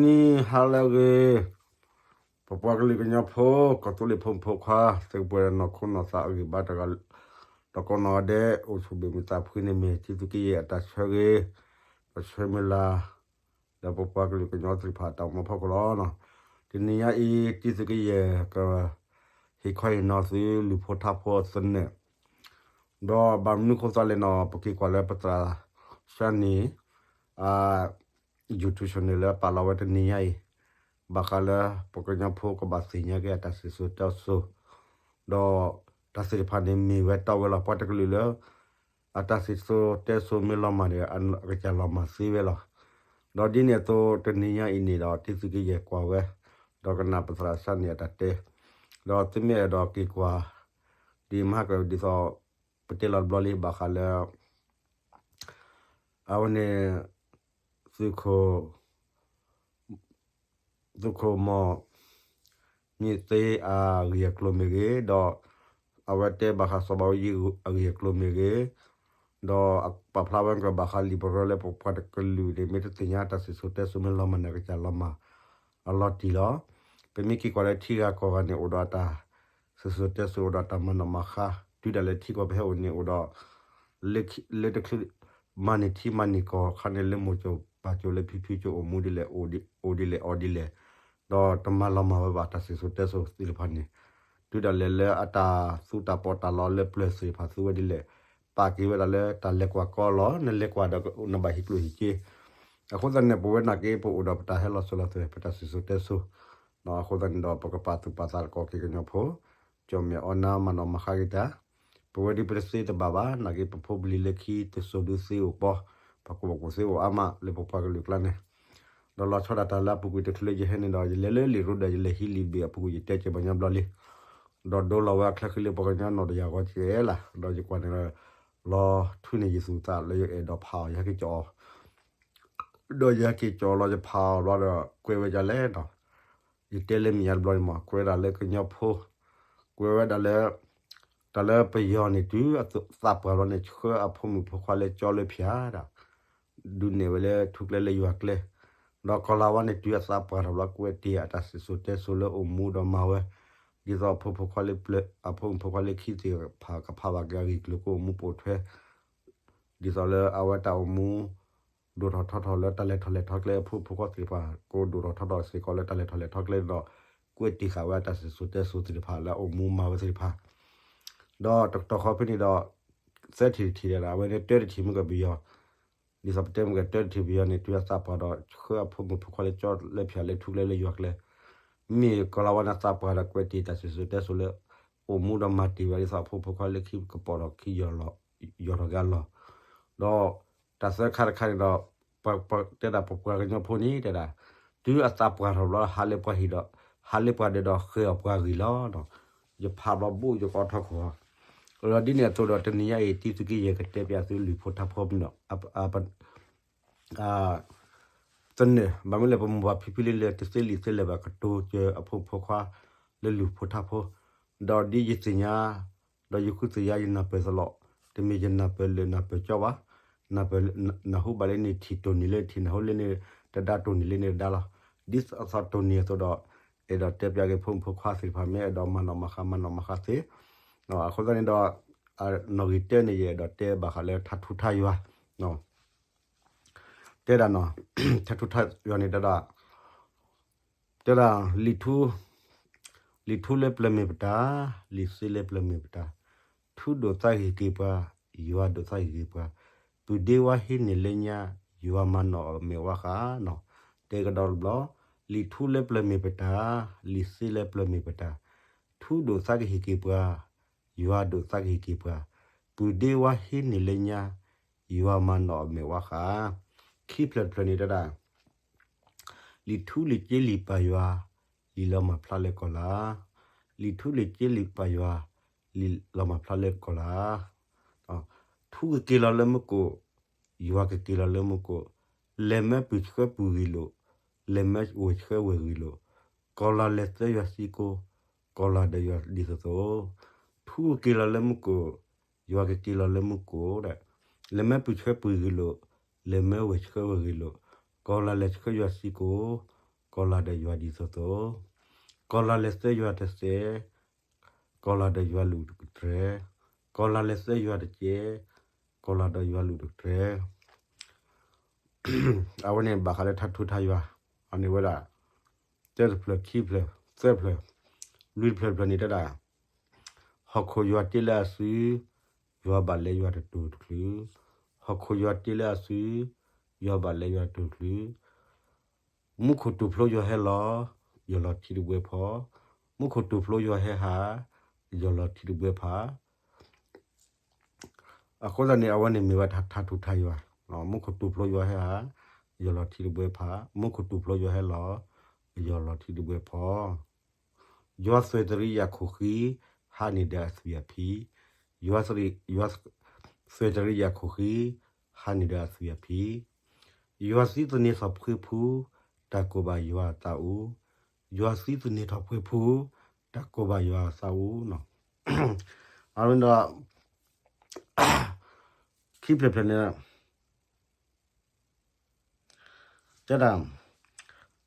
နံၤဟါလၢအဂ့ၤ, ပပှၤကလုာ်ကညီဖိ ကီၢ်သူလ့ၤဖိမုၣ်ဖိခွါ သုကပှဲၤဒီးနီၢ်ခိနီၢ်သးအဂံၢ်ဘါတဂၤ ဒီးကိးနီၢ်ဂၤဒဲး အိၣ်ဆူၣ်ဘ့ၣ်မုာ်သးဖှံန့ၣ်မ့ၢ် တံသုးက့ယဲၢ်အတၢ်ဆၢဂ့ၤ ဒီးဆၢမုၢ်လၢ် လၢပပှၤကလုာ်ကညီသ့ၣ်တဖၣ်အတၢ်အိၣ်မူအဖီခိၣ်လီၤ. တနံၤညါအံၤ တံသုးက့ယဲၢ်က ဟ့ၣ်ခီဟ့ၣ်နီၤသုလုၢ်ဖိထါဖိအသနၢၣ် ဒီးဘၣ်မနုၤဃိသတးလဲၣ်နီၤ ပက့ၤကွၢ်လၢပသရၣ်စၢ်န့ၣ် အ YouTube channel လၢပာ်လီၤဝဲတနံၤညါအံၤ ဘၣ်ဃးလၢပကညီဖိကဘၣ်သ့ၣ်ညါက့ၤအတၢ်စံၣ်စိၤတဲစိၤ ဒီးတၢ်သ့ၣ်တဖၣ်န့ၣ်မ့ၢ်ဝဲတီဝဲလီၤ ပှၤတကလုာ်လၢ အတၢ်စံၣ်စိၤတဲစိၤမ့ၢ်လီၤမၢ်န့ၣ် အကစၢ်လီၤမၢ်သ့ဝဲလီၤ. ဒီးဒ်န့ၣ်အသိးတနံၤညါအံၤန့ၣ်ဒီး တံသုးက့ယဲၢ်ကွၢ်ဝဲ ဒီးကနၣ်ပသရၣ်စၢ်န့ၣ်အတၢ်တဲ ဒီးသုမ့ၢ်အဲၣ်ဒိးက့ၤကွၢ် ဒ်မဟါကဒ်သိး ပတဲလီၤတဘျီလံဘၣ်ဃးလၢ အဝဲန့ၣ် သုးခိၣ် သုးခိၣ်မီၢ် မ့ၢ်သ့အဂ့ၢ်အကျိၤမ့ၢ်ဂ့ၤ, ဒီးအဝဲတဲဘၣ်ဃးစီၤဘၣ်အူကၠံအဂ့ၢ်အကျိၤမ့ၢ်ဂ့ၤ, ဒီးအပာ်ဖျါဝဲကဘၣ်ဃးလံာ်ပရၢလၢပပှၤတကလုာ်န့ၣ် မ့ၢ်တသ့ၣ်ညါတၢ်စံၣ်စိၤတဲစိၤမ့ၢ်လီၤမၢ်န့ၣ် ကစၢ်လီၤမၢ်အလီၤတံၢ်လီၤ. ပမ့ၢ်က့ၤကွၢ်လၢထံဂၤကီၢ်ဂၤန့ၣ် အိၣ်ဒီးအတၢ်စံၣ်စိၤတဲစိၤ အိၣ်ဒီးတၢ်မၤနီၣ်မၤဃါ, တုၤဒၣ်လဲာ်ထံကီၢ်ပဟဲအိၣ်န့ၣ် အိၣ်ဒီး လၢတချုး မၤန့ၢ်ထံမၤန့ၢ်ကီၢ်ခါန့ၣ် လၢမိၢ်ကၠိၣ်ပၢ်ကၠိၣ် လၢဖံဖုကၠိၣ် အိၣ်မူဒ်လဲၣ် အိၣ်ဒ်လဲၣ်အီၤဒ်လဲၣ်, ဒီးတမၤလီၤမၢ်ဝဲဘၣ်တၢ်စံၣ်စိၤတဲစိၤသ့ၣ်တဖၣ်န့ၣ်, တုၤဒၣ်လဲာ်လၢအတၢ်သူတၢ်ပီးတၢ်လီလၢပျၢၤသ့ၣ်တဖၣ်သူဝဲဒ်လဲၣ်, ပာ်က့ၤဝဲဒၣ်လၢတၢ်လဲၤကွၢ်ကီလီၤ. နလဲၤကွၢ်ဒီးနဘၣ်ဟ့ၣ်ကျိၣ်ဟ့ၣ်စ့, အဃိသတးန့ၣ် ပဝဲနာ်က့ ပအိၣ်ဒီးပတၢ်ဟဲလီၤစၢၤလီၤသွဲၣ် ပတၢ်စံၣ်စိၤတဲစိၤ, အဃိသတးန့ၣ်ဒီး ပကပာ်သူၣ်ပာ်သးသကိးက့ၤကညီဖိ ကၠီၣ်မဲာ်အီနါမၤနီၣ်မၤဃါက့ၤတၢ်, ပဝဲဒ်ပတသ့တဘၣ်ဘၣ်, နာ်က့ပဖိပလံၤလၢခံတစိၤဒုသ့အိၣ်ပီ, ပှၤကူၣ်ဘၣ်ကူၣ်သ့အိၣ်အါမးလၢပပှၤကလုာ်ကျါန့ၣ်, ဒီးလီၤဆီဒၣ်တၢ်လၢအပူၤကွံာ်တချုးလၢယဟဲန့ၣ်ဒီး ယလဲၤလၢလံာ်ရိဒၢး ယလဲၤဟံးလံာ်ဘ့ၣ်အပူၤကွံာ် ယတဲကဲၤပှၤကညီဘျီလံ, ဒီးဒိလီၤဝဲအချၢဃံလၢပှၤကညီနီၢ်တယၢ်ဂီၤကဲလၢ်, ဒီးယကွၢ်န့ၣ်ဒီး လီၤထူန့ၢ်ယသူၣ်သးလၢယအဲၣ်ဒိးဖးအီၤ ယဟဲက့ၤကၠီအီၤ ဒီးယဟဲက့ၤကၠီလီၤယဖးအီၤဘျီဒီး ကွဲးဝဲဒ်လဲၣ်နီၤ, ယတဲလၢမ့ၢ်ယၤတဘျီန့ၣ်မး ကွဲးဒၣ်လၢကညီဖိ, ကွဲးဝဲဒၣ်လၢ တၢ်လၢပယီၤန့ၣ် တုၤအသးပှၢ်ဘျီန့ၣ် ဆှၢအဖိမုၣ်ဖိခွါလၢကၠီလၢဖၠၣ်ဒၣ်, ဒုးနဲၣ်ဝဲလၢထူကျဲလၢယွၤကျဲ, ဒီးကီၤလၤဝါန့ၣ် တုၤအသးပှၢ်ထီၣ်ဘျီ ကွဲးတ့ၢ်အတၢ်စံၣ်စိၤတဲစိၤလၢအိၣ်မူဒီးမၤဝဲ, ဒ်သိးအဖိမုၣ်ဖိခွါလၢပျၢၤ အဖိမုၣ်ဖိခွါလၢခံသ့ၣ်တဖၣ်ကဖးဘၣ်က့ၤအဂ့ၢ်ကျိၤကအိၣ်မူပိာ်ထွဲ ဒ်သိးလၢအဝဲတၢ်အိၣ်မူ ဒိၣ်ထီၣ်ထီထီၣ်လၢတၢ်လဲၤထီၣ်လဲၤထီကျဲ အဖိမုၣ်ဖိခွါသ့ၣ်တဖၣ် ကဒိၣ်ထီၣ်ထီထီၣ်စ့ၢ်ကီးလၢတၢ်လဲၤထီၣ်လဲၤထီကျဲဒီး ကွဲးတ့ၢ်ဃာ်ဝဲအတၢ်စံၣ်စိၤတဲစိၤသ့ၣ်တဖၣ်လၢအအိၣ်မူမၤဝဲသ့ၣ်တဖၣ်, ဒီးတကတီၢ်ဃီဖဲန့ၣ်ဒီး သၢထံၣ်တထံၣ်ဒီး အဝဲန့ၣ်တၢတထံၣ်မ့ၢ်ကပယီၤ, ဒ်သိးပတဲမ့ၢ်ကတၢတထံၣ်ပယီၤန့ၣ် တုၤအသးပှၢ်ဒီး ဆှၢအဖိမုၣ်ဖိခွါလၢကၠီလၢဖၠၣ်လၢထူကျဲလၢယွၤကျဲ, မ့ၢ်ကီၤလၤဝါန့ၣ်သးပှၢ်ဒီး ကွဲးတ့ၢ်တၢ်စံၣ်စိၤတဲစိၤလၢ အိၣ်မူဒီးမၤတ့ၢ်ဝဲဒ်သိးအဖိမုၣ်ဖိခွါလၢခံကပိာ်ထီၣ်ခံ ယီၢ်ထီၣ်က့ၤအလီၢ်, ဒီးတၢ်သၢခါတခါန့ၣ်ဒီး ပတဲဒၣ်ပပှၤကညီဖိန့ၣ်တဲဒၣ် တုၤအသးပှၢ်ထီၣ်ဘျီ ဟးလၢပှၤဟံၣ်ဒီး ဟးလၢပှၤဒၢးဒီးဃဲၤအီၣ်ပှၤဂံၢ်လီၤ. ယဖးဘျီဘူၣ်ယကအီထီၣ်ခိၣ်, ဒီးဒ်န့ၣ်အသိးဒီး တနံၤညါအံၤ တံသုးက့ယဲၢ်ကတဲပၠးသုလုၢ်ဖိထါဖိမနီၤ သနၢၣ် ဘၣ်မနုၤလဲၣ်ပမိၢ်ပၢ်ဖံဖုလံလၢတသ့လံာ်သ့လဲၢ်ဘၣ် ကတိၤစၢၤအဖိမုၣ်ဖိခွါ လၢလုၢ်ဖိထါဖိ, ဒီးဒ်ယသ့ၣ်ညါ ဒီးယဃုသ့ၣ်ညါယနၢ်ပၢၢ်သလီး, တမ့ၢ်ယနၢ်ပၢၢ်လၢနၢ်ပၢၢ်ကၠီဘၣ်, နၢ်ဟူဘၣ်လၢန့ၣ်ထံၣ်တိၢ်န့ၢ်လၢထံၣ် နၢ်ဟူလၢန့ၣ်တဒါတိၢ်န့ၢ်လၢန့ၣ်တဒါလီၤ. ဒ်သိးတိၢ်န့ၢ်အသိးဒီး အဲၣ်ဒိးတဲပၠးက့ၤဖိမုၣ်ဖိခွါသ့ၣ်တဖၣ် မ့ၢ်အဲၣ်ဒိးမၤနီၣ်မၤဃါမၤနီၣ်မၤဃါသ့, အဃိသတးန့ၣ်ဒီး နီၣ်ဂံၢ်တၢန့ၣ် ယအဲၣ်ဒိးတဲဘၣ်ဃးလၢထါထူထါယွၤ တဲဒၣ်နီၤ, ထါထူထါယွၤန့ၣ်တဲဒၣ် တဲဒၣ် လံာ်ထူ လံာ်ထူလၢပျၢၤမ့ၢ်ပတၢ်, လံာ်သ့လၢပျၢၤမ့ၢ်ပတၢ်, ထူဒိၣ်သးကဟ့ၣ်က့ၤပှၤ, ယွၤဒိၣ်သးကဟ့ၣ်က့ၤပှၤ, ပုၢ်ဒ့ဝါဟံးန့ၢ်လၢညါ, ယွၤမၤနီၣ်အမဲာ်ဝါဃာ်နီၤ, တဲကဒီးတဘျီ, လံာ်ထူလၢပျၢၤမ့ၢ်ပတၢ်, လံာ်သ့လၢပျၢၤမ့ၢ်ပတၢ်, ထူဒိၣ်သးကဟ့ၣ်က့ၤပှၤ, ယွၤဒိၣ်သးကဟ့ၣ်က့ၤပှၤ, ပုၢ်ဒ့ဝါဟံးန့ၢ်လၢညါ, ယွၤမၤနီၣ်အမဲာ်ဝါဃာ်, ခံဖျၢၣ်တဖျၢၣ်န့ၣ်တဲဒၣ် လံာ်ထူလံာ်က့လံာ်ပာ်ယွၤ, လံာ်လီၤမၢ်ဖျါလၢကီၢ်လၤ, လံာ်ထူလံာ်က့လံာ်ပာ်ယွၤ, လံာ်လီၤမၢ်ဖျါလၢကီၢ်လၤ, ထူကက့ၤလီၤလၢမူခိၣ်, ယွၤကက့ၤလီၤလၢမူခိၣ်, လဲၤမၢပုၢ်ဆှၢပုၢ်ဂ့ၤလိာ်, လဲၤမၢဝဲၢ်ဆှၢဝဲၢ်ဂ့ၤလိာ်, ကီၢ်လၤလဲၤသၢယွၤသံကိ, ကီၢ်လၤဒီးယွၤဒ်သိးသိး, ထူကက့ၤလီၤလၢမူခိၣ်, ယွၤကက့ၤလီၤလၢမူခိၣ်ဒီး, လဲၤမၢပုၢ်ဆှၢပုၢ်ဂ့ၤလိာ်, လဲၤမၢဝဲၢ်ဆှၢဝဲၢ်ဂ့ၤလိာ်, ကီၢ်လၤလဲၤဆှၢယွၤသံကိ, ကီၤလၤဒီးယွၤဒ်သိးသိး, ကီၤလၤလဲၤသၢယွၤတသဲး, ကီၤလၤဒီးယွၤလူၤတကတြဲၤ, ကီၤလၤလဲၤသၢယွၤတကဲး, ကီၤလၤဒီးယွၤလူၤတကတြဲၤ. အဝဲန့ၣ်ဘၣ်ဃးလၢထါထူထါယွၤ, အန့ၣ်ဝဲဒၣ် တၢတဖျၢၣ်ခံဖျၢၣ်သၢဖျၢၣ်, လွံၢ်တဖျၢၣ်တဖျၢၣ်န့ၣ်တဲဒၣ်, ဟီၣ်ခိၣ်ယွၤတ့လၢအစု, ယွၤဘၣ်လဲယွၤတတူၢ်တချုး, ဟီၣ်ခိၣ်ယွၤတ့လၢအစု, ယွၤဘၣ်လဲယွၤတတူၢ်တချုး, မူခိၣ်တူာ်ဖျိယွၤဟဲလီၤ, ယီၢ်လီၤထံတဘှဲဖီ, မူခိၣ်တူာ်ဖျိယွၤဟဲဟး, ယီၢ်လီၤထံတဘှဲဖး. အဃိသတးန့ၣ် အဝဲန့ၣ်မ့ၢ်ဝဲဒၣ်ထါထူထါယွၤ, မူခိၣ်တူာ်ဖျိယွၤဟဲဟး, ယီၢ်လီၤထံတဘှဲဖး, မူခိၣ်တူာ်ဖျိယွၤဟဲလီၤ, ယီၢ်လီၤထံတဘှဲဖီ. ယွၤသွဲၣ်တရံးယၤခိၣ်ဃံ, ဟးန့ၢ်ဒီးအသွံၣ်အဖံ, ယွၤသွဲၣ်တရံးယၤခိၣ်ဃံ, ဟးန့ၢ်ဒီးအသွံၣ်အဖံ. ယွၤသံသန့ၤထီၣ်ဖှ့ဖု, တၢ်ကိးဘၣ်ယွၤအသးအူ, ယွၤသံသန့ၤထီၣ်ဖှ့ဖု, တၢ်ကိးဘၣ်ယွၤအသးအူ. အဝဲဒီး ခံဖျၢၣ်ဖျၢၣ်န့ၣ် တဲဒၣ်,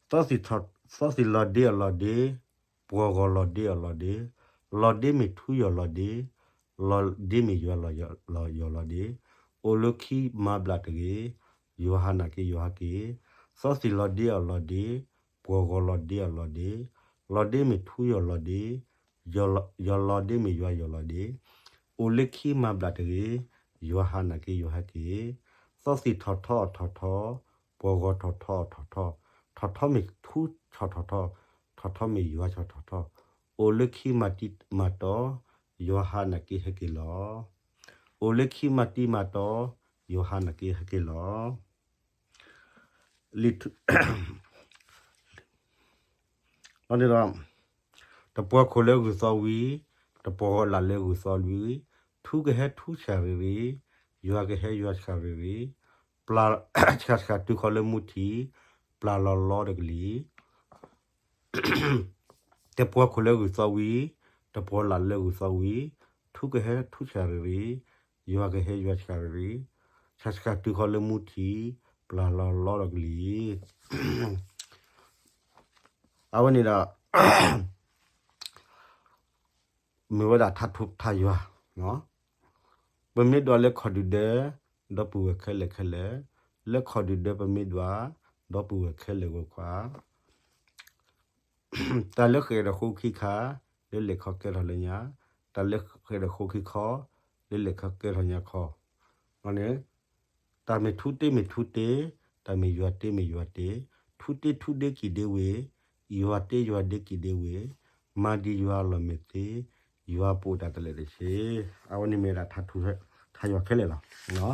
သီသံၣ်လီၤဒ့အီၤလီၤဒ့, ပှီၢ်ဂီၤလီၤဒ့အီၤလီၤဒ့, လီၤဒ့မ့ၢ်ထူယီၢ်လီၤဒ့, လီၤဒ့မ့ၢ်ယွၤလီၤယီၢ်လီၤဒ့, အိၣ်လၢခံမၤဘျးတဂ့ၤ, ယွၤဟးနာ်က့ယွၤဟဲက့ၤ, သီသံၣ်လီၤဒ့အီၤလီၤဒ့, ပှီၢ်ဂီၤလီၤဒ့အီၤလီၤဒ့, လီၤဒ့မ့ၢ်ထူယီၢ်လီၤဒ့, ယီၢ်လီၤဒ့မ့ၢ်ယွၤယီၢ်လီၤဒ့, အိၣ်လၢခံမၤဘျးတဂ့ၤ, ယွၤဟးနာ်က့ယွၤဟဲက့ၤ, သီသံၣ်ထီၣ်ထီအီၤထီၣ်ထီ, ပှီၢ်ဂီၤထီၣ်ထီအီၤထီၣ်ထီ, ထီၣ်ထီမ့ၢ်ထူဆီၣ်ထီၣ်ထီ, ထီၣ်ထီမ့ၢ်ယွၤဆီၣ်ထီၣ်ထီ, အိၣ်လၢခံမၤတံမၤတီ, ယွၤဟးနာ်က့ဟဲက့ၤလီၤ. အိၣ်လၢခံမၤတံမၤတီ, ယွၤဟးနာ်က့ဟဲက့ၤလီၤ. လံာ် လီၤန့ၣ်ဒီး, တပှီၤခိၣ်လၢဂုၢ်သီဝံၤ, တပှီၤဂီၤလၢ်လၢဂုၢ်သီလွံၢ်, ထူကဟဲထူဆှၣ်ရံၣ်ရံၣ်, ယွၤကဟဲယွၤဆှၣ်ရံၣ်ရံၣ်, ပျၢ်ဆှၣ်ဆှၣ်တုၤခီလၢမူထံ, ပျၢ်လီၤလီတကလံၤ. တပှီၤခိၣ်လၢဂုၢ်သီဝံၤ, တပှီၤလၢ်လၢဂုၢ်သီဝံၤ, ထူကဟဲထူဆှၣ်ရံၣ်ရံၣ်, ယွၤကဟဲယွၤဆှၣ်ရံၣ်ရံၣ်, ဆှၣ်ဆှၣ်တုၤခီလၢမူထံ, ပျၢ်လီၤလီတကလံၤ. အဝဲန့ၣ်ဒီး မ့ၢ်ဝဲဒၣ်ထါထူထါယွၤ, ပမ့ၢ်ဒွးလၢခီၣ်ဒုၣ်ဒၢ, ဒီပုၢ်ဝဲၢ်ခဲလၢာ်ခဲလၢာ်, လၢခီၣ်ဒုၣ်ဒၢပမ့ၢ်ဒွး, ဒီပုၢ်ဝဲၢ်ခဲလၢာ်ဂီၢ်ခွါ တၢ်လၢဃဲၤဒီးဃိခံခါ, လၢလဲၤခီကဲထီၣ်လၢညါ, တၢ်လၢဃဲၤဒီးဃိခံခီ, လၢလဲၤခီကဲထီၣ်ညါခီ, န့ၣ်, တၢ်မ့ၢ်ထူတ့မ့ၢ်ထူတ့, တၢ်မ့ၢ်ယွၤတ့မ့ၢ်ယွၤတ့, ထူတ့ထူဒ့ကံၣ်ဒ့ဝ့ၢ်, ယွၤတ့ယွၤဒ့ကံၣ်ဒ့ဝ့ၢ်, မၤဒံးယွၤအလီၢ်မ့ၢ်သ့, ယွၤပိာ်တၢ်တလၢာ်တဆ့, အဝဲန့ၣ်မ့ၢ်ဝဲဒၣ်ထါထူထါယွၤခဲလၢာ်လီၤ.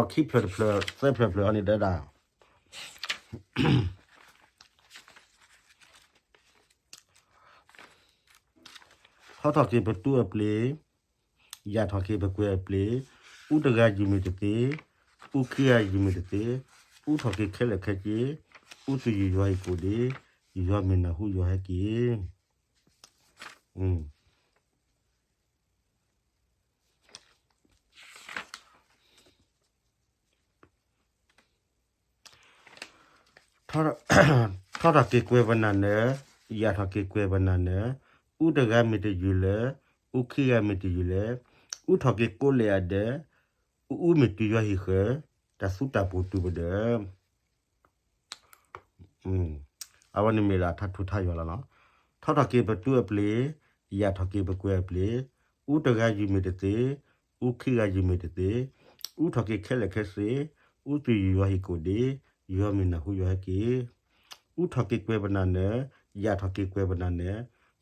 ဒီးခံဖျၢၣ်တဖျၢၣ် သၢဖျၢၣ်ဖျၢၣ်အီၤန့ၣ်တဲဒၣ်, ထီထီၣ်က့ၤပတူၢ်အပျ့ၤ, ယာ်ထီၣ်က့ၤပကွဲၤအပျ့ၤ, အူတဂၤယံၤမ့ၢ်တသ့, အူခံဂၤယံၤမ့ၢ်တသ့, အူထီၣ်က့ၤခဲလၢာ်ခဲဆ့, အူသူၣ်ယံာ်ယွၤဟံၣ်ကိၣ်ဒ့, ယွၤမ့ၢ်နၢ်ဟူယွၤဟဲက့ၤ. ထီထီၣ်က့ၤကွဲၤပနၢ်နၢၤ, ယာ်ထီၣ်က့ၤကွဲၤပနၢ်နၢၤ, အူတဂၤမ့ၢ်တယုၢ်လၢ, အူခံဂၤမ့ၢ်တယုၢ်လၢ, အူထီၣ်က့ၤကိးလဲၣ်အဒၢး, အူအူမ့ၢ်တုၤယွၤဟံၣ်ဃၢၤ, တၢ်သူတၢ်ပူၤတုၤပဒၢး. အဝဲန့ၣ်မ့ၢ်ဒၣ်ထါထူထါယွၤလီၤ. ထီထီၣ်က့ၤပတူၢ်အပျ့ၤ, ယာ်ထီၣ်က့ၤပကွဲၤအပျ့ၤ, အူတဂၤယံၤမ့ၢ်တသ့, အူခံဂၤယံၤမ့ၢ်တသ့, အူထီၣ်က့ၤခဲလၢာ်ခဲဆ့, အူသူၣ်ယံာ်ယွၤဟံၣ်ကိၣ်ဒ့, ယွၤမ့ၢ်နၢ်ဟူယွၤဟဲက့ၤ. အူထီၣ်က့ၤကွဲၤပနၢ်နၢၤ, ယာ်ထီၣ်က့ၤကွဲၤပနၢ်နၢၤ,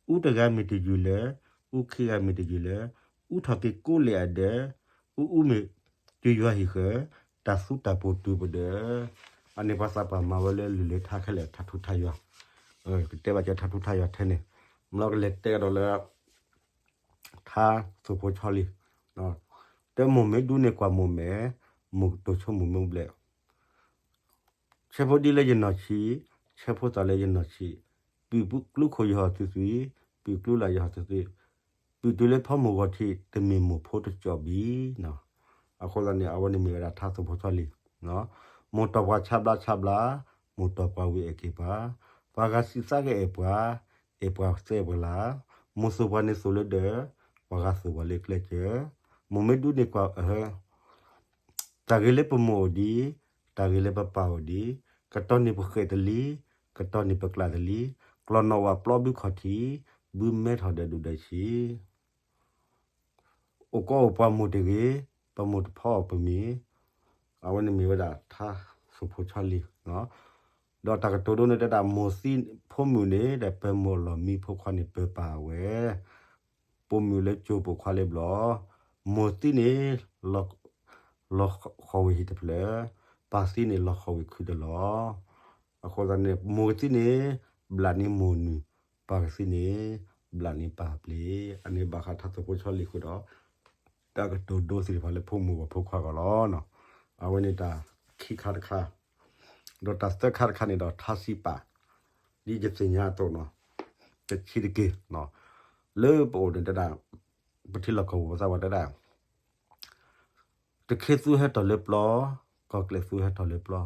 အူတဂၤမ့ၢ်တယုၢ်လၢ, အူခံဂၤမ့ၢ်တယုၢ်လၢ, အူထီၣ်က့ၤကိးလဲၣ်အဒၢး, အူအူမ့ၢ်တုၤယွၤဟံၣ်ဃၢၤ, တၢ်သူတၢ်ပူၤတုၤပဒၢး. အန့ၣ်ပှၤသးပှၢ်မၤဝဲလၢလုၢ်လၢထါခဲလၢာ်ထါထူထါယွၤ, ကတဲဘၣ်က့ၤထါထူထါယွၤထဲန့ၣ်, မ့ၢ်ကလဲၤတဲကဒီးလၢ ထါသူၣ်ဖိဆီလံ, တမိၢ်မ့ၢ်ဒူန့ၢ်ကွၢ်မိၢ်မဲာ်, မိၢ်ကတိၤဆိမိၢ်မ့ၢ်ဘျဲး, ဆၢဖိဒံလၢယနီၢ်ဆံး, ဆၢဖိသၢလၢယနီၢ်ဆံး, ပုၢ်ကျူခိၣ်ယဟီၣ်သုသု, ပုၢ်ကျူလၢ်ယဟီၣ်သုသု, ပုၢ်တုၤလၢဖီမိၢ်ဂီၤထံး တမ့ၢ်မိၢ်ဖိတကၠီၣ်ဘံ. အဃိသတးန့ၣ် အဝဲန့ၣ်မ့ၢ်ဝဲဒၣ်ထါသိဖိဆီလံၤ, မိၢ်တီၢ်ပှၤဆါဘျါဆါဘျါ, မိၢ်တီၢ်ပှၤဝံၤအဲၣ်က့ၤပှၤ, ပှၤဂၤစံးသးကအဲၣ်ပှၤ, အဲၣ်ပှၤသဲပှၤလၢ်, မိၢ်သိၣ်ပှၤန့ၣ်သိၣ်လၢဒၢး, ပှၤဂၤသိၣ်ပှၤလၢကျဲကၢၤ, မိၢ်မ့ၢ်ဒူန့ၣ်ကွၢ်အဟၢ တၢ်ဂ့ၤလၢပမိၢ်အိၣ်ဒံး, တၢ်ဂ့ၤလၢပပၢ်အိၣ်ဒံး, ကတီၢ်န့ၣ်ပဃဲးတလံ, ကတီၢ်န့ၣ်ပကျးတလံ, ကျီၢ်နီၣ်ဝးပျီဘုခီၣ်ထံး, ဘုမဲထီၣ်ဒီးဒူၣ်ဒီးဆံး, အိၣ်ကီအိၣ်ပှၤမိၢ်တဂ့ၤ, ပမိၢ်တဖီအီၤပမ့ၢ်, အဝဲန့ၣ်မ့ၢ်ဝဲဒၣ်ထါသိဖိဆီလံၤ, ဒီးတၢ်ကတိၤဒိန့ၣ်တဲဒၣ်မိၢ်သံဖိမုၣ်န့ၣ် ဒီးပၢၤမိၢ်လီၢ်မံဖိခွါန့ၣ်ပၢၤပၢ်အဝဲ, ပိာ်မုၣ်လၢကၠိပိာ်ခွါလၢဘျီ, မိၢ်သံန့ၣ် လီၤဃီၤဝံၤဟံၣ်တဖျၢၣ်, ပၢ်သံန့ၣ်လီၤဃီၤဝံၤခုတလီၤ. အဃိသတးန့ၣ် မိၢ်ကသံန့ၣ် ဘျးန့ၢ်မိၢ်နုၢ်, ပၢ်ကသံန့ၣ် ဘျးန့ၢ်ပၢ်ပျ့ၤ, အန့ၣ်ဘၣ်ဃးထါသိဖိဆီလံၤဃုာ်ဒီး တၢ်ကတိၤဒိသ့ၣ်တဖၣ်လၢဖိမုၣ်ဂီၢ်ဖိခွါဂီၢ်လီၤ. အဝဲန့ၣ်တၢ်ခံခါတခါ, ဒီးတၢ်သၢခါတခါန့ၣ်ဒီးထါစံးပာ်, ဒ်ယသ့ၣ်ညါအသိးနီၤ, တဆံးတက့ၢ်, လၢပအိၣ်န့ၣ်တဲဒၣ်, ပထံလီၢ်ကီၢ်ပူၤပသးပှၢ်တဲဒၣ် တခ့သူဟဲထီၣ်လၢပျီ, ကီၢ်ကျဲးသူဟဲထီၣ်လၢပျီ,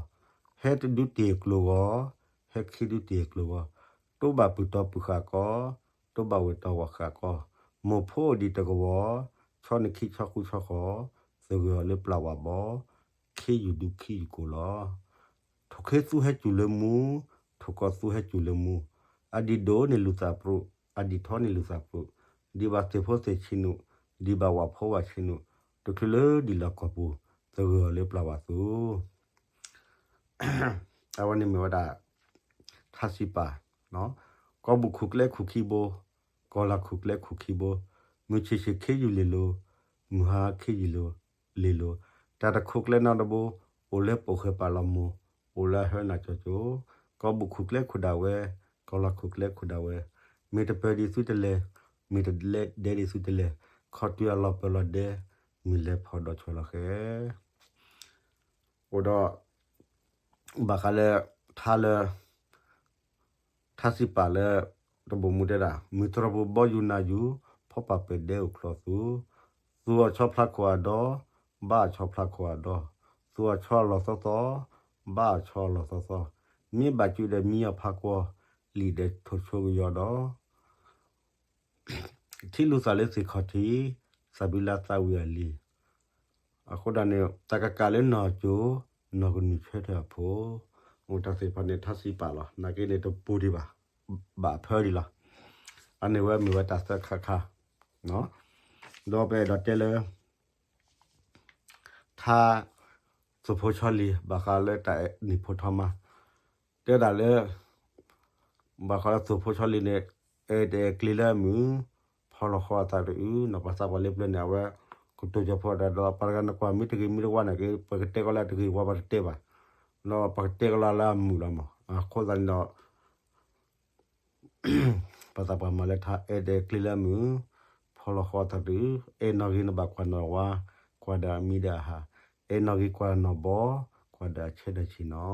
ဟဲတဒုတ့ၢ်ကျိၤဂီၤ, ဟဲခံဒုတ့ၢ်ကျိၤဂီၤ, တိဘၣ်ပုၢ်တီပုၢ်ဃာ်ကီ, တိဘၣ်ဝဲၢ်တီဝဲၢ်ဃာ်ကီ, မိၢ်ဖိအိၣ်ဒံးတကဝီၤ, ဆီနခံဆီဃူဆီဃီၤ, သဂၢၢ်အီၤလၢပျၢ်ဝးဘီ, ခ့ယူၢ်ဒူခ့ယူၢ်ကိာ်လီၤ. ထိၣ်ခ့သူဟဲစူၤလၢမူ, ထိၣ်ကီၢ်သူဟဲစူၤလၢမူ, အဒံၣ်ဒိၣ်န့ၢ်လူၤသးပြူး, အဒံၣ်ထီန့ၢ်လူၤသးပြူး, ဒံးဘၣ်သ့ၣ်ဖိသ့ၣ်ဆံးနုာ်, ဒံးဘၣ်ဝၣ်ဖိဝၣ်ဆံးနုာ်, တချုးလၢဒံၣ်လီၤကီၢ်ပူၤ, သဂၢၢ်အီၤလၢပျၢ်ဝးသူ အဝဲန့ၣ်မ့ၢ်ဝဲဒၣ် ထါစံးပာ်, ကီၢ်ဘူၣ်ခူၣ်ကျဲခူၣ်ခံဘိ, ကီၢ်လၤခူၣ်ကျဲခူၣ်ခံဘိ, မုၢ်ဆ့ၣ်ဆ့ၣ်ခ့ယုၢ်လ့ၤလိၤ, မုၢ်ဟါခ့ယုၢ်လ့ၤလိၤ, တၢ်တခူၣ်ကျဲနီတဘိ, အိၣ်လၢပိာ်ဃဲၤပာ်လီၤမိၢ်, အိၣ်လၢအဟၢနၢ်ကၠိကၠိ, ကီၢ်ဘူၣ်ခူၣ်ကျဲခူၣ်ဒၣ်ဝဲ, ကီၢ်လၤခူၣ်ကျဲခူၣ်ဒၣ်ဝဲ, မ့ၢ်တပၢၤဒံးသုတလဲၣ်, မ့ၢ်တလဲဒဲဒံးသုတလဲၣ်, ခီတုၤအလီၤပၢၤလီၤဒဲ, မုၢ်လဲၤဖီၣ်ဒီးဆီၣ်လီၤဃဲၤ အိၣ်ဒီး ဘၣ်ဃးလၢ ထါလၢ ထါစံးပာ်လၢ တဘိၣ်မူတဲဒၣ် မုၢ်တြီၢ်ပူၤဘီယူၤနၤယူၤ ဖီပာ်ပၢၢ်ဒဲအိၣ်ချီသူ, သူၣ်အီၣ်ဆီဖျါခိၣ်အဒီ, ဘါအီၣ်ဆီဖျါခိၣ်အဒီ, သူၣ်အီၣ်ဆီအလီၢ်သီသီ, ဘါအီၣ်ဆီအလီၢ်သီသီ, မ့ၢ်ဘၣ်စုဒီးမံအီၣ်ဖးကွီၢ်, လံာ်ဒီးထိၣ်ဆိကယီၤဒီး ထံလူၤသးလၢသ့ၣ်ခီၣ်ထံး, သးဘံလါသးဝံၤအလံၤ, အဃိဒၣ်န့ၣ် တၢ်ကကးလၢနီၢ်ကၠိ, နီၢ်ကနုာ်ဆၢထၢၣ်အဖိ, အိၣ်တၢ်သ့ၣ်တဖၣ်န့ၣ် ထါစံးပာ်လီၤ. နာ်က့န့ၣ် တပူၤဒံးဘၣ်, ဘၣ်ဖၢဒံးလီၤ. အန့ၣ်ဝဲမ့ၢ်ဝဲတၢ်သၢခါခါ, ဒီးပအဲၣ်ဒိးတဲလၢ ထါ သိၣ်ဖိဆီလံၤ ဘၣ်ဃးလၢတၢ်အဲၣ်နံၣ်ဖိထီမါ, တဲဒၣ်လၢ ဘၣ်ဃးလၢသိၣ်ဖိဆီလံၤန့ၣ် အဲၣ်တအဲၣ်ကျ့ၤလၢအမုာ်, ဖီလီၤဃီအသးတအုးနီၤ, ပှၤသးပှၢ်လၢပျၢၤန့ၣ် အဝဲ ကတိၤကၠီၤဖိဒီး ပှၤတဂၤနကွၢ်မ့ၢ်တဂ့ၤမ့ၢ်တဝါန့ၣ်က့ ပကတဲကီးလၢအတဂ့ၤဝဲ ပတတဲဘၣ်, ဒီးပကတဲကီးလၢအမုာ်လီၤမး. အဃိသတးန့ၣ်ဒီး ပှၤသးပှၢ်မၤလၢထါ အဲၣ်တအဲၣ်ကျ့ၤလၢအမုာ်, ဖီလီၤဃီအသးတအုး, အဲၣ်နီၣ်ဂံၢ်နဘၣ်ကွၢ်နီၣ်ဝါ, ကွၢ်ဒီးအမံဒီးအဟၣ်, အဲၣ်နီၣ်ဂံၢ်ကွၢ်နီၣ်ဘီ, ကွၢ်ဒီးအဆၢဒီးဆံးနီၤ.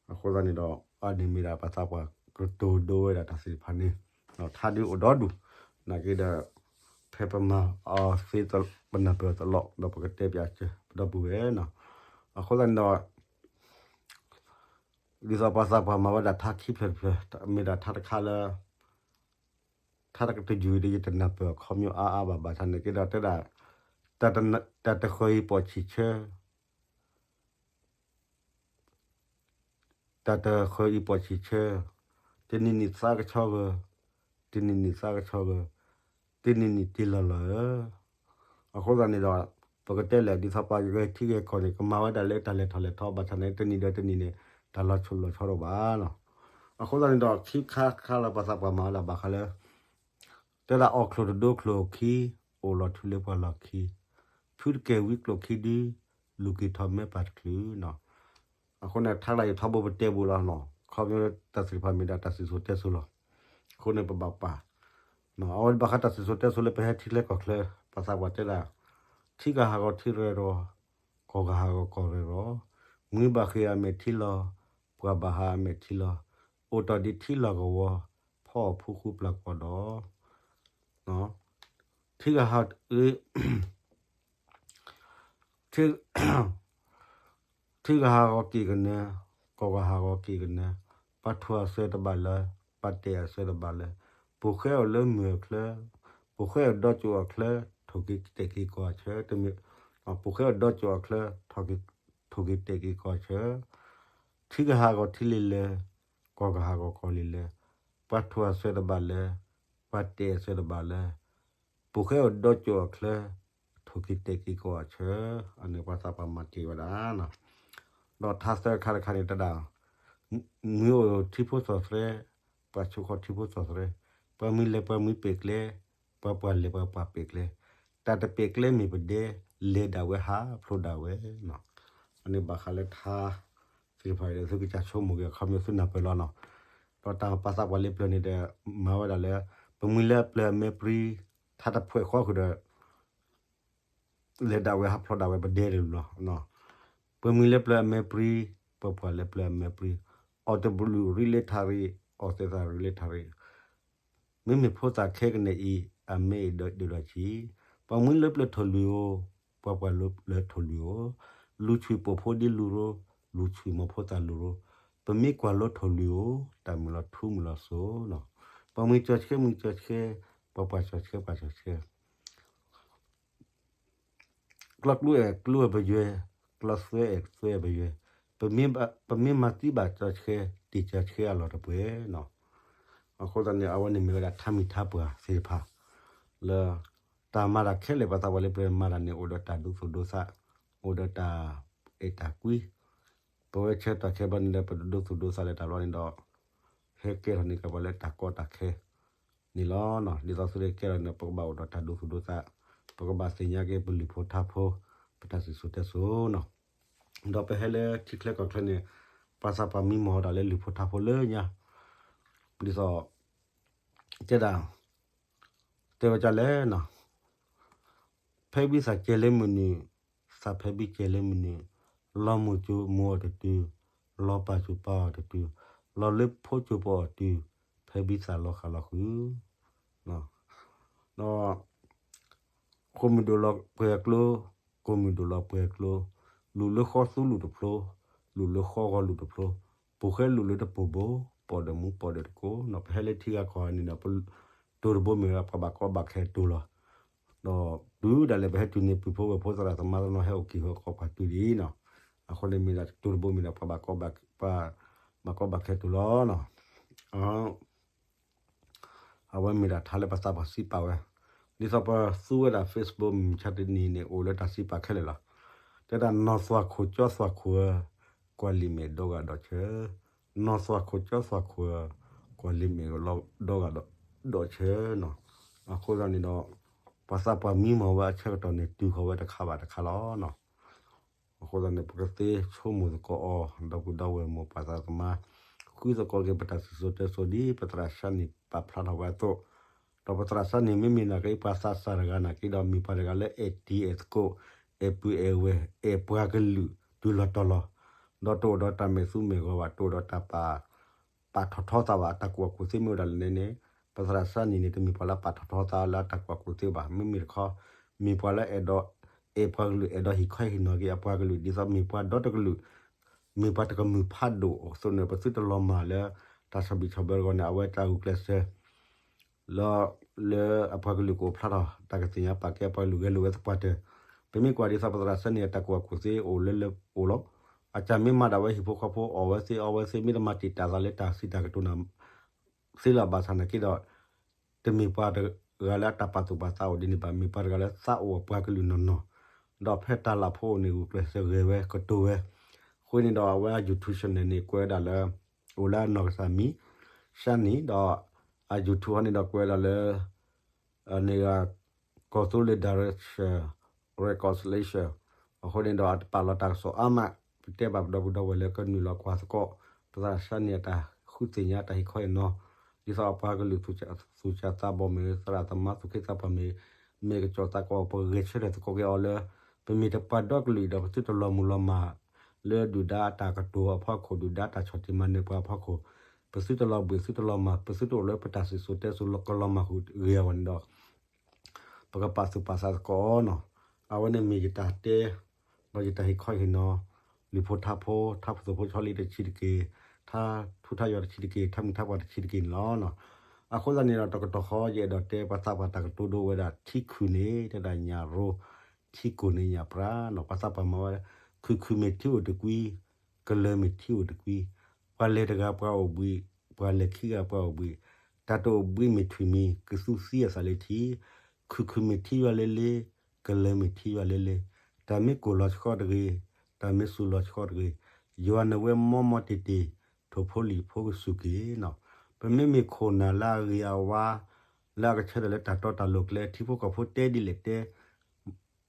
အဃိသတးန့ၣ်ဒီး အန့ၣ်မ့ၢ်ဒၣ်ပှၤသးပှၢ်ကတိၤဒိဝဲဒၣ်တၢ်သ့ၣ်တဖၣ်န့ၣ်, ထါဒုးအိၣ်ဒီဒူၣ်, နာ်က့ဒီး ဖဲပမၤအီၤသ့ ပနၢ်ပၢၢ်အီၤတလီၢ် ဒီးပကတဲပၠးစၢၤပဒီပုၢ်ဝဲၢ်နီၤ. အဃိသတးန့ၣ်ဒီး ဒ်သိးပှၤသးပှၢ်မၤဝဲဒၣ်ထါခံဖျၢၣ်တဖျၢၣ်, မ့ၢ်ဒၣ်ထါတခါလၢ ထါတကတယုၢ်ဒီး ယတနၢ်ပၢၢ်အခီပညီအါအါဘၣ်ဘၣ်ဆၣ်န့ၣ်က့ဒီးတဲဒၣ် တၢ်တဃၢၤအံၤပိာ်ဆံးဆၢ တၢ်တဃၢၤအံၤပိာ်ဆံးဆၢ, တနံၤနံၤသးကဆီဂၢၢ်, တနံၤနံၤသးကဆီဂၢၢ်, တနံၤနံၤတ့ၢ်လီၤလီၤဧၢ. အဃိသတးန့ၣ်ဒီး ပကတဲလဲၣ် ဒ်သိးပှၤဂဲၤထံဂဲၤကီၢ်န့ၣ် ကမၤဝဲဒၣ်လၢတၢ်လဲၤထီၣ်လဲၤထီဘၣ်ဆၣ်န့ၣ် တနံၤဒီးတနံၤန့ၣ် တၢ်လီၤဆီလီၤဆီတအိၣ်ဘၣ်နီၤ. အဃိသတးန့ၣ်ဒီး ခံခါတခါလၢပှၤသးပှၢ်မၤဝဲဒၣ်ဘၣ်ဃးလၢ တဲဒၣ်အီၣ်ချိၣ်တဒိချိၣ်ခံ, အိၣ်လီၤထူလၢပှၤလီၢ်ခံ, ထူတကဲၢ်ဝံကျိၣ်ခံဒု, လူၤက့ၤထီၣ်မဲပၢ်တချုးနီၤ. အဃိန့ၣ် ထါလၢယထီဘိပတဲဘူးလီၤနီၤ, ခီဖျိတၢ်သ့ၣ်တဖၣ်မ့ၢ်ဒၣ်တၢ်စံၣ်စိၤတဲစိၤလီၤ. အဃိန့ၣ်ပဘၣ်ပာ်, အဝဲဘၣ်ဃးတၢ်စံၣ်စိၤတဲစိၤလၢပဟဲထံချၢကီၢ်ချၢ, ပှၤသးပှၢ်တဲဒၣ်, ထံဂၤဟးဂီၤထံရဲၣ်ရီၤ, ကီၢ်ဂၤဟးဂီၤကီၢ်ရဲၣ်ရီၤ, မုၢ်ဘၣ်ဃ့ၢ်အမဲာ်ထံလီၤ, ပှၤဘၣ်ဟးအမဲာ်ထံလီၤ, အိၣ်တ့ၢ်ဒ်ထံလီၢ်ကဝီၤ, ဖီအီၣ်ဖိဃူပျၢ်ကွီၢ်ဒီး ထံဂၤဟး, အ့, ထံဂၤဟးဂီၤထံရဲၣ်ရီၤ, ထံဂၤဟးဂီၤက့ၤကနၢ, ကီၢ်ဂၤဟးဂီၤက့ၤကနၢ, ပှၤထူးအစၢတဘၣ်လၢၤ, ပှၤတဲာ်အစၢတဘၣ်လၢၤ, ပိာ်ဃဲအီၤလၢမုၢ်အချၢ, ပိာ်ဃဲအီၤဒီးကၠိအချၢ, ထိၣ်က့ၤတဲာ်က့ၤကီၢ်အဆၢ, တမ့ၢ်, ပိာ်ဃဲအီၤဒီးကၠိအချၢ, ထိၣ်က့ၤတဲာ်က့ၤကီၢ်အဆၢ, ထံဂၤဟးဂီၤထံလံၤလၢ, ကီၢ်ဂၤဟးဂီၤကီၢ်လံၤလၢ, ပှၤထူးအစၢတဘၣ်လၢၤ, ပှၤတဲာ်အစၢတဘၣ်လၢၤ, ပိာ်ဃဲအီၤဒီးကၠိအချၢ, ထိၣ်က့ၤတဲာ်က့ၤကီၢ်အဆၢ, အန့ၣ်ပှၤသးပှၢ်မၤတ့ၢ်ဝဲဒၣ်. ဒီးထါသၢခါတခါန့ၣ်တဒၣ်, မုၢ်အိၣ်ထံဖိစီၤသရဲ, ပှၤဆိခီထံဖိစီၤသရဲ, ပှၤမံၤလဲၤပှၤမံၤပဲာ်ကျဲ, ပှၤပှၢ်လဲၤပှၤပှၢ်ပဲာ်ကျဲ, တၢ်တပဲာ်ကျဲမ့ၢ်ပဒဲ, လဲၤဒၣ်ဝဲဟးဖျိဒၣ်ဝဲ, အန့ၣ်ဘၣ်ဃးလၢထါ သ့ၣ်တဖၣ်အံၤဒီး သုကစၢ်ဆိကမိၣ်က့ၤအခီပညီသုနၢ်ပၢၢ်လီၤနီၤ. ဒီးတၢ်ပာ်သးပှၢ်လၢပျၢၤန့ၣ်ဒီး မၤဝဲဒၣ်လၢ ပမှံၤလၢအပျၢၤအမဲာ်ပြံ, ထါတဖှဲးဃီဃုာ်ဒီး လဲၤဒၣ်ဝဲဟးဖျိးဒၣ်ဝဲပဒဲတလူၤလီၤ. ပမှံၤလၢပျၢၤအမဲာ်ပြံ, ပပှၢ်လၢပျၢၤအမဲာ်ပြံ, အီၣ်တဘျုးရံလၢထးရံ, အီၣ်သဲးသးရံလၢထးရံ မ့မ့ၢ်ဖိသၣ်ခဲကနံၣ်အံၤ, အမဲအံၤဒီးဒိၣ်ဒီးဆံး, ပှၤမှံလၢပျၢၤထိၣ်လွံၢ်ဧိၤ, ပှၤပှၢ်လၢပျၢၤထိၣ်လွံၢ်ဧိၤ, လူၤဆူၣ်ပိာ်ဖိဒ်လူၤရိ, လူၤဆူၣ်မီၤဖိသၣ်လူၤရိ, ပမ့ၢ်ကွၢ်လၢထိၣ်လွံၢ်ဧိၤ, တၢ်မုာ်လီၤထူမုာ်လီၤစိၤနီၤ, ပှၤမှံကၠီဆှဲမှံကၠီဆှဲ, ပှၤပှၢ်ကၠီဆှဲပှၢ်ကၠီဆှဲ ကျီၢ်ကျူအဲၣ်ကျူပယွဲၢ်, ကျီၢ်သွဲအဲၣ်သွဲပယွဲၢ်, ပမ့ၢ်မၤသံဘၣ်ကၠီဆှဲ, တ့ၢ်ကၠီဆှဲအလီၢ်တပှဲၤနီၤ. အဃိသတးန့ၣ် အဝဲန့ၣ်မ့ၢ်ဝဲဒၣ်ထါမံၤထါပှၢ်သ့ၣ်တဖၣ် လၢ တၢ်မၤတၢ်ခဲလၢာ် ပှၤသးပှၢ်လၢပျၢၤမၤတၢ်န့ၣ် အိၣ်ဒီးတၢ်ဒိသူၣ်ဒိသး, အိၣ်ဒီးတၢ်အဲၣ်တၢ်ကွံ, ပဝဲဆၢကတီၢ်ခဲဘျီန့ၣ်ဒီး ပတဒိသူၣ်ဒိသးလၢတၢ်ဘျီန့ၣ်ဒီး ဟဲကဲထီၣ်န့ၢ်က့ၤပှၤလၢတၢ်ကီတၢ်ခဲ န့ၣ်လီၤ. ဒ်သိးသုတကဲထီၣ်န့ၣ် ပကဘၣ်အိၣ်ဒီးတၢ်ဒိသူၣ်ဒိသး, ပကဘၣ်သ့ၣ်ညါက့ၤပလုၢ်ဖိထါဖိ, ပတၢ်စံၣ်စိၤတဲစိၤနီၤ. ဒီးပဟဲလၢထံချၢကီၢ်ချၢန့ၣ် ပှၤသးပှၢ်မံမီၢ်ဝဲဒၣ်လၢလုၢ်ဖိထါဖိလၢညါ, ဒ်သိး တဲဒၣ် တဲဝဲဒ်လဲၣ်နီၤ, ဖဲဘံသးကဲလၢမနုၤ, သးဖဲဘံကဲလၢမနုၤ, လီၤမိၢ်ကၠိမိၢ်အီၤတတုၤ, လီၤပၢ်ကၠိပၢ်အီၤတတုၤ, လီၤလၢဖိကၠိပၢ်အီၤတတုၤ, ဖဲဘံသးလီၤဃာ်လီၤဃုာ် ဒီး ကိးမုၢ်ဒိၣ်လီၤပှဲၤကျိ, ကိးမုၢ်ဒိၣ်လီၤပှဲၤကျိ, လူၤလၢဃီသူလူၤတဖျိ, လူၤလၢဃီဂီၤလူၤတဖျိ, ပိာ်ဃဲလူၤလၢတပိာ်ဘိ, ပီၢ်ဒီးမူပီၢ်ဒီးတကိးနီၤ. ပဟဲလၢထံဂၤကီၢ်ဂၤန့ၣ်ဒီး တိၤတဘိမ့ၢ်ဝဲဒၣ်ပှၤဘၣ်ကီဘၣ်ခဲတိၤလီၤ. ဒီးတုၤဒၣ်လဲာ်ပဟဲတုၤန့ၣ် ပုၢ်ဖိဝဲၢ်ဖိသရၣ်သမါတနီၤဟဲအိၣ်က့ၤဟီၣ်ခိၣ်ပှၤတုၤဒ်အံၤနီၤ. အဃိန့ၣ်မ့ၢ်ဒၣ်တိၤတဘိမ့ၢ်ဒၣ်ပှၤဘၣ်ကီဘၣ်, ဘၣ်ကီဘၣ်ခဲတိၤလီၤနီၤ. အဝဲမ့ၢ်ဒၣ်ထါလၢပှၤသးပှၢ်စံးပာ်ဝဲ, ဒ်သိးပသူဝဲဒၣ် Facebook မုၢ်မဆါတနံၤန့ၣ် အိၣ်လၢတၢ်စံးပာ်ခဲလၢာ်လီၤ. တဲဒၣ်နီၢ်သွၣ်ခိၣ်ကၠီသွၣ်ခိၣ်ဧၢ, ကွၢ်လံာ်မဲာ်ဒီဂၤဒီးဆၢ, နီၢ်သွၣ်ခိၣ်ကၠီသွၣ်ခိၣ်ဧၢ, ကွၢ်လံာ်မဲာ်ဒီဂၤဒီးဆၢနီၤ. အဃိသတးန့ၣ်ဒီး ပှၤသးပှၢ်မံမီၢ်ဝဲအဆၢကတီၢ်န့ၣ် တုၤဃီၤဝဲတခါဘၣ်တခါလီၤနီၤ. အဃိသတးန့ၣ် ပကသ့ဆိကမိၣ်သကိးအီၤ ဒီပုၢ်ဒီဝဲၢ်မိၢ်ပၢ်သးသမါ, ဃုသကိးက့ၤပတၢ်စံၣ်စိၤတဲစိၤဒ်ပသရၣ်စၢ်နံၣ်ပာ်ဖျါထီၣ်ဝဲအသိး, ဒီးပသရၣ်စၢ်နံၣ်မ့မ့ၢ်နာ်က့ ပှၤသးစၢ်တဂၤနာ်က့ဒီး မ့ၢ်ပှၤတဂၤလၢအဲၣ်တံၤအဲၣ်သကိး, အဲၣ်ပုၢ်အဲၣ်ဝဲၢ်, အဲၣ်ပှၤကလုာ်တုၤလီၤတီၤလီၤ, ဒီးတအိၣ်ဒီးတၢ်မဲာ်သူမဲာ်ဂီၤဘၣ်, တအိၣ်ဒီးတၢ်ပာ် ပာ်ထီၣ်ထီသးဘၣ်, အတၢ်ကူၣ်ဘၣ်ကူၣ်သ့မ့ၢ်ဝဲဒၣ်လဲၣ်န့ၣ်, ပသရၣ်စၢ်နံၣ်န့ၣ် တမ့ၢ်ပှၤလၢပာ်ထီၣ်ထီသးလၢအတၢ်ကူၣ်ဘၣ်ကူၣ်သ့ဘၣ်. မ့မ့ၢ်တခီ မ့ၢ်ပှၤလၢအဲၣ်ဒိး အဲၣ်ပှၤကလုာ် အဲၣ်ဒိးဟ့ၣ်ခီဟ့ၣ်နီၤက့ၤအပှၤကလုာ် ဒ်သိးမ့ၢ်ပှၤဒီတကလုာ်, မ့ၢ်ပှၤတကမုၢ်ဖးဒိၣ်အသိးန့ၣ် ပသုတလီၤမၢ်လၢ တၢ်ဆီၣ်ဘံၣ်ဆီၣ်ဘၢတဂီၢ်န့ၣ် အဝဲတၢ်ဂုာ်ကျဲးစၢး လၢ လၢအပှၤကလုာ်ကအိၣ်ဖျါထီၣ် တၢ်ကသ့ၣ်ညါပာ်ကဲအပှၤကလုာ်ဂဲၤလိာ်ဝဲသပှၢ်တၢၢ်, ပမ့ၢ်ကွၢ်ဒ်သိးပသရၣ်စၢ်နံၣ်အတၢ်ကူၣ်ဘၣ်ကူၣ်သ့အိၣ်လၢလၢအိၣ်လီၤ. အကစၢ်မ့ၢ်မၤဒၣ်ဝဲဟံၣ်ဖိဃီဖိအီၣ်ဝဲသ့အီဝဲသ့ မ့ၢ်တမၤတံာ်တာ်သးလၢတၢ်စံးတၢ်ကတိၤနၤ သ့လီၤဘၣ်ဆၣ်နာ်က့ဒီး တမ့ၢ်ပှၤတဂၤလၢအတၢ်ပာ်သူၣ်ပာ်သးအိၣ်ဒ်န့ၣ်ဘၣ်, မ့ၢ်ပှၤတဂၤလၢသးအိၣ်အပှၤကလုာ်နီၢ်နီၢ်, ဒီးဖဲတၢ်လၢ်ဖိအိၣ်န့ၣ် ဂုာ်ကျဲးစၢးဂဲၤဝဲကတိၤဝဲ, အဃိန့ၣ်ဒီးအဝဲအ YouTube channel န့ၣ် ကွဲးဝဲဒၣ်လၢ အိၣ်လၢအနီၢ်ကစၢ်မံၤ စၢ်နံၣ် ဒီးအ YouTube ဟီန့ၣ်ဒီးကွဲးဝဲဒၣ်လၢ န့ၣ်ဂ့ၤ Consolidated Reconciliation အဃိန့ၣ်ဒီးအတပာ်လီၤတၢ်ကစီၣ်အါမး, ပတဲဘၣ်ပဒီပုၢ်ဒီဝဲၢ်လၢကနုာ်လီၤကွၢ်သကိး ပသရၣ်စၢ်နံၣ်အတၢ်ဃုသ့ၣ်ညါတၢ်ဟ့ၣ်ခီဟ့ၣ်နီၤ, ဒ်သိးအပှၤကလုာ်သူၣ်စၢ်သးဘီၣ်မ့ၢ်ဂ့ၤ သရၣ်သမါသူၣ်က့သးပှၢ်မ့ၢ်ဂ့ၤ မ့ၢ်ကစီၣ်သးကီး ပဂဲၤဆၢထၢၣ်သကိးက့ၤအီၤလၢ ပမ့ၢ်တပှၤဒီကလုာ်ဒီး ပသုတလီၤမုၢ်လီၤမၢ် လၢဒုၣ်ဒါအတၢ်ကတိၤအဖီခိၣ် ဒုၣ်ဒါတၢ်ဆီၣ်တံၢ်မၤနၢၤပှၤအဖီခိၣ်, ပသုတလီၤဘှံးသုတလီၤမၢ် ပသုတအိၣ်လၢပတၢ်စံၣ်စိၤတဲစိၤကလီၤမၢ်ဃုာ်ဂ့ၤအဂီၢ်န့ၣ်ဒီး ပကပာ်သူၣ်ပာ်သးသကိးနီၤ. အဝဲန့ၣ်မ့ၢ်ယတၢ်တဲ ဒီးယတၢ်ဟ့ၣ်ခီဟ့ၣ်နီၤ လံာ်ဖိထါဖိ ထါဖိသိဖိဆီလံတဆံးတက့ၢ်, ထါထူထါယွၤတဆံးတက့ၢ်, ထါမုၢ်ထါပှၢ်တဆံးတက့ၢ်န့ၣ်လီၤ. အဃိသတးန့ၣ်ဒီး တကတီၢ်ဃီ ယအဲၣ်ဒိးတဲပှၤသးပှၢ်တၢ်ကတိၤဒိဝဲဒၣ် ထံခုၣ်န့ၣ် တဲဒၣ်ညၣ်ရိ, ထံကိၢ်န့ၣ်ညၣ်ပြၢနီၤ. ပှၤသးပှၢ်မၤဝဲ ခုၣ်ခုၣ်မ့ၢ်ထံအိၣ်တကွံ, ကလၢၤမ့ၢ်ထံအိၣ်တကွံ, ပှၤလဲၤတဂၤပှၤအိၣ်ဘှံး, ပှၤလဲၤခံဂၤပှၤအိၣ်ဘှံး, တၢ်တအိၣ်ဘှံးမ့ၢ်ထွံၣ်မံၤ ကသူသံအသးလၢထံ, ခုၣ်ခုၣ်မ့ၢ်ထံယွၤလၢလ့, ကလၢၤမ့ၢ်ထံယွၤလၢလ့, တၢ်မ့ၢ်ကိၢ်လီၤဆှီတဂ့ၤ, တၢ်မ့ၢ်စူၤလီၤဆှီတဂ့ၤ, ယွၤနဝဲမီမီတ့ၢ်တ့ၢ် ထိၣ်ဖိလံၣ်ဖိကစူၢ်က့ၤနီၤ. ပမ့မ့ၢ်ခိၣ်နၢ်လၢအဂ့ၤအဝါ လၢအကဆၢထၢၣ်လၢတၢ်တီတၢ်လိၤကျဲ ထံဖိကီၢ်ဖိတဲဒ်လဲၣ်တဲ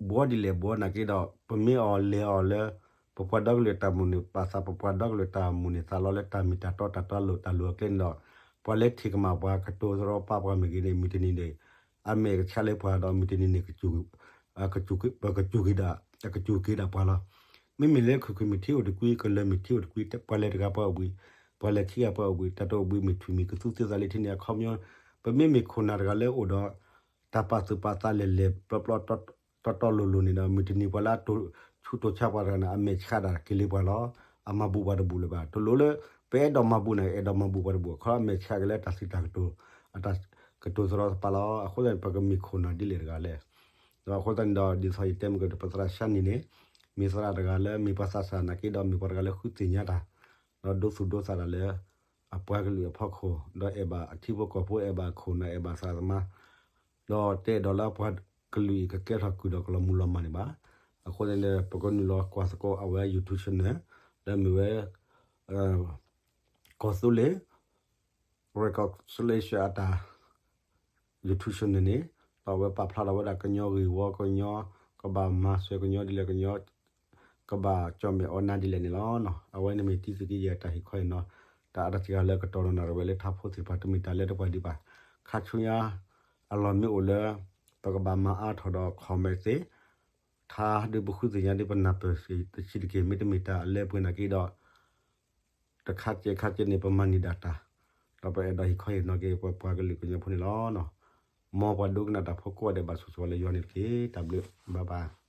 ဘှီဒ်လဲၣ်ဘှီနာ်က့ဒီး ပမ့ၢ်အီၤလဲၤအီၤလၢ ပပှၤဒီကလုာ်တၢ်မုၢ်န့ၣ် ပာ်သး ပပှၤဒီကလုာ်တၢ်မုၢ်န့ၣ် သးလီလၢတၢ်မ့ၢ်တၢ်တီတၢ်တီလိၤတၢ်လိၤအကျဲန့ၣ်ဒီး ပှၤလၢထံၣ်ကမၣ်ပှၤ ကတိၤသရီပာ်ပှၤမ့ၢ်ဂ့ၤန့ၣ် မုၢ်တနံၤန့ၣ် အမဲာ်ကဆှးလၢပှၤဒီး မုၢ်တနံၤန့ၣ် ပကစူၢ်က့ၤဒၣ် ကစူၢ်က့ၤဒၣ်ပှၤလီၤ. မ့မ့ၢ်လၢခုၣ်ခုၣ်မ့ၢ်ထံအိၣ်တကွံ ကလၢၤမ့ၢ်ထံအိၣ်တကွံ ပှၤလဲၤတဂၤပှၤအိၣ်ဘှံး ပှၤလဲၤခံဂၤပှၤအိၣ်ဘှံး တၢ်တအိၣ်ဘှံးမ့ၢ်ထွံၣ်မံၤ ကသူသ့သးလၢထံန့ၣ် အခီပညီ ပမ့မ့ၢ်ခိၣ်နၢ်တဂၤလၢအိၣ်ဒီး တၢ်ပာ်သူၣ်ပာ်သးလဲၤလဲၤပျီပျီ တီတီလိၤလိၤန့ၣ်ဒီး မုၢ်တနံၤပှၤလၢအတိာ်ဆူၣ်တိာ်ဆါပှၤတဂၤန့ၣ် အမဲာ်ဆှးဒၣ်က့ၤလၢပှၤလီၤ. အမၤဘူၣ်ပှၤတဘူၣ်လၢၤဘၣ်. တလိၣ်လၢ ပအဲၣ်ဒိးမၤဘူၣ်န့ၣ် အဲၣ်ဒိးမၤဘူၣ်ပှၤတဘူၣ် အခီအမဲာ်ဆှးက့ၤလၢတၢ်စံးတၢ်ကတိၤ အတၢ်ကတိၤသရီသပးလီၤ. အဃိသတးန့ၣ် ပကမ့ၢ်ခိၣ်နၢ်ဒ်လဲၣ်တဂၤလဲၣ်. ဒီးအဃိသတးန့ၣ်ဒီး ဒ်သိးယတဲမ့ၢ်ကဒီး ပသရၣ်ၡါနံၤန့ၣ် မ့ၢ်သရၣ်တဂၤလၢ မ့ၢ်ပှၤသးစၢ်နာ်က့ဒီး မ့ၢ်ပှၤတဂၤလၢဃုသ့ၣ်ညါတၢ် ဒီးဒိသူၣ်ဒိသးတၢ်လၢ အပှၤကလုာ်အဖီခိၣ် ဒီးအဲၣ်ဘၣ်အထံဖိကီၢ်ဖိ အဲၣ်ဘၣ်ခိၣ်နၢ် အဲၣ်ဘၣ်သရၣ်သမါ ဒီးတအဲၣ်ဒိးလၢပှၤကလုာ်အံၤကကဲထီၣ်ကုၢ်ဒီးကလီၤမုၢ်လီၤမၢ်န့ၣ်ဘၣ်. အဃိသတးန့ၣ် ပကနုာ်လီၤကွၢ်သကိးအဝဲ YouTube channel လၢမ့ၢ်ဝဲ ကီၢ်သူလ့ၤ reconciliation အတၢ် YouTube channel န့ၣ် ဒီးအဝဲပာ်ဖျါထီၣ်ဝဲဒၣ်ကညီဂ့ၢ်ဝီ ကညီကဘၣ်မၤစၢၤကညီဒ်လဲၣ် ကညီ ကဘၣ်ကၠီၣ်မဲာ်အီနါဒ်လဲၣ်န့ၣ်လီၤ. အဝဲန့ၣ်မ့ၢ်တံသုးက့ယဲၢ်တၢ်ဟ့ၣ်ခီအံၤနီၤ တၢ်အါတက့ၢ်လၢကတီၤနီၢ်နီၢ်ဝဲလၢထါဖိသ့ၣ်တဖၣ် တမ့ၢ်တၢ်လၢတပှၤဒံးဘၣ်. ခါဆူညါ အလီၢ်မ့ၢ်အိၣ်လၢ ပကဘၣ်မၤအါထီၣ်ဒီး comment သ့ ထါဒုးပဃုသ့ၣ်ညါဒုးပနၢ်ပၢၢ်တဆံးတက့ၢ် မ့တမ့ၢ်တၢ်အလဲပှဲၤနာ်က့ဒီး တခါကဲခါကဲန့ၣ် ပမၤန့ၢ်ဒၣ်တၢ် ဒီးပအဲၣ်ဒိးဟ့ၣ်ခီဟ့ၣ်နီၤက့ၤ ပပှၤကလုာ်ကညီဖိန့ၣ်လီၤ. မ်ပှၤဒိကနၣ်တၢ်ဖိကိးဂၤဒဲးဘၣ်ဆိၣ်ဂ့ၤလၢယွၤန့ၣ်တက့ၢ်. တၢ်ဘျုး bye bye.